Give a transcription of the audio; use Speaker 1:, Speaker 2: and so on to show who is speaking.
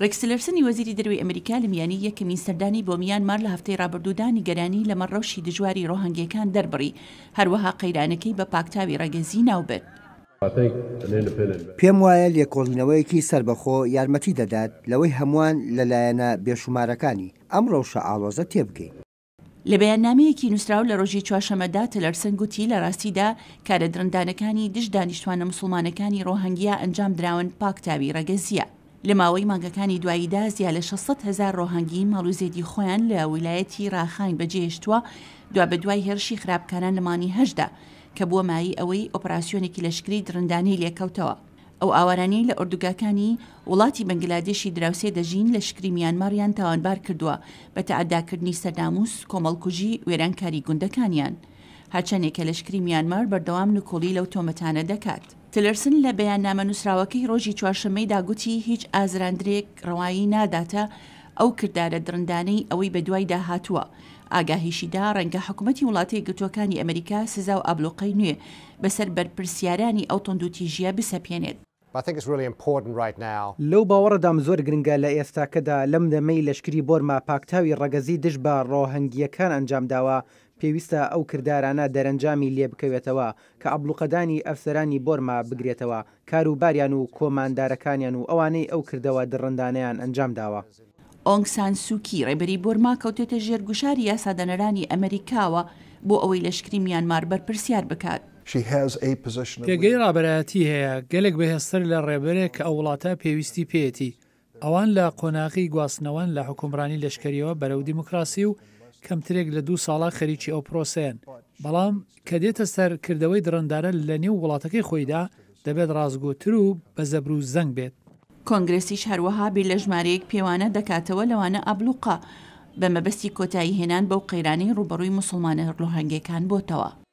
Speaker 1: ڕێکس تیلەرسنی وەزیری دەرەوەی ئەمریکا لە میانی یەکەمین سەردانی بۆ میانمار لە هەفتەی ڕابردوودا نیگەرانی لەمەڕ ڕەوشی دژواری ڕۆهەنگییەکان دەربڕی، هەروەها قەیرانەکەی بە پاکتاوی ڕەگەزی ناوبرد.
Speaker 2: پێم وایە لێکۆڵینەوەیەکی سەربەخۆ یارمەتی دەدات لەوەی هەمووان لە لایەنە بێشومارەکانی ئەم ڕەوشە ئاڵۆزە تێبگەین.
Speaker 1: لە بەیاننامەیەکی نووسراو لە ڕۆژی چوارشەممەدا تیلەرسن گوتی لە ڕاستیدا کارە دڕندانەکانی دژ دانیشتوانە موسڵمانەکانی ڕۆهەنگیا ئەنجام دراون پاکتاوی ڕەگەزییە. لە ماوەی مانگەکانی دواییدا زیا لە 600 هەزار ڕۆهەنگی ماڵ و زێدی خۆیان لە ویلایەتی ڕاخاین بەجێهێشتووە دوابەدوای هێرشی خراپکاران لە مانگی هەشتدا کە بووە مایەی ئەوەی ئۆپراسیۆنێکی لەشکری دڕندانەی لێکەوتەوە. ئەو ئاوارانەی لە ئۆردوگاکانی وڵاتی بەنگلادێشی دراوسێ دەژین، لەشکری میانماریان تاوانبار کردووە بە تەعەداکردنی سەر ناموس، کۆمەڵکوژی، وێرانکاری گوندەکانیان. هەرچەندێکە لەشکری میانمار بەردەوام نکوڵی لەو تۆمەتانە دەکات. تیلەرسن لە بەیاننامە نووسراوەکەی ڕۆژی چوارشەممەیدا گوتی هیچ ئازراندرێک ڕەوایی ناداتە ئەو کردارە دڕندانەی ئەوەی بەدوایدا هاتووە، ئاگاهیشی دا ڕەنگە حکومەتی وڵاتەیەکگرتووەکانی ئەمریکا سزا و ئابلوقەی نوێ بەسەر بەرپرسیارانی ئەو توندوتیژییە بسەپێنێت.
Speaker 3: لەو باوەڕەدام زۆر گرنگە لە ئێستاکەدا لەم دەمەی لەشکری بۆرما پاکتاوی ڕەگەزی دژ بە ڕۆهەنگییەکان ئەنجامداوە، پێویستە ئەو کردارانە دەرەنجامی لێبکەوێتەوە کە ئابڵوقەدانی ئەفسەرانی بۆرما بگرێتەوە، کاروباریان و کۆماندارەکانیان و ئەوانەی ئەو کردەوە دڕندانەیان ئەنجامداوە.
Speaker 1: ئۆنگ سان سوکی، ڕێبەری بۆرما کەوتۆتە ژێر گوشاری یاسادانەرانی ئەمەریکاوە بۆ ئەوەی لەشکری میانمار بەرپرسیار بکات.
Speaker 4: پێگەی ڕابەرایەتی هەیە، گەلێک بەهێزتر لە ڕێبەرێک کە ئەو وڵاتە پێویستی پێیەتی. ئەوان لە قۆناغی گواستنەوەن لە حوکمڕانی لەشکەرییەوە بەرەو دیموکراسی و کەمترێک لە دوو ساڵە خەریکی ئەو پرۆسەیەن. بەڵام کە دێتە سەر کردەوەی دڕندانە لە نێو وڵاتەکەی خۆیدا، دەبێت ڕاستگۆتر و بە زەبر و زەنگ بێت.
Speaker 1: کۆنگرێسیش هەروەها بیر لە ژمارەیەک پێوانە دەکاتەوە لەوانە ئابلوقە، بە مەبەستی کۆتایی هێنان بەو قەیرانەی ڕووبەڕووی موسڵمانە ڕۆهەنگیەکان بۆتەوە.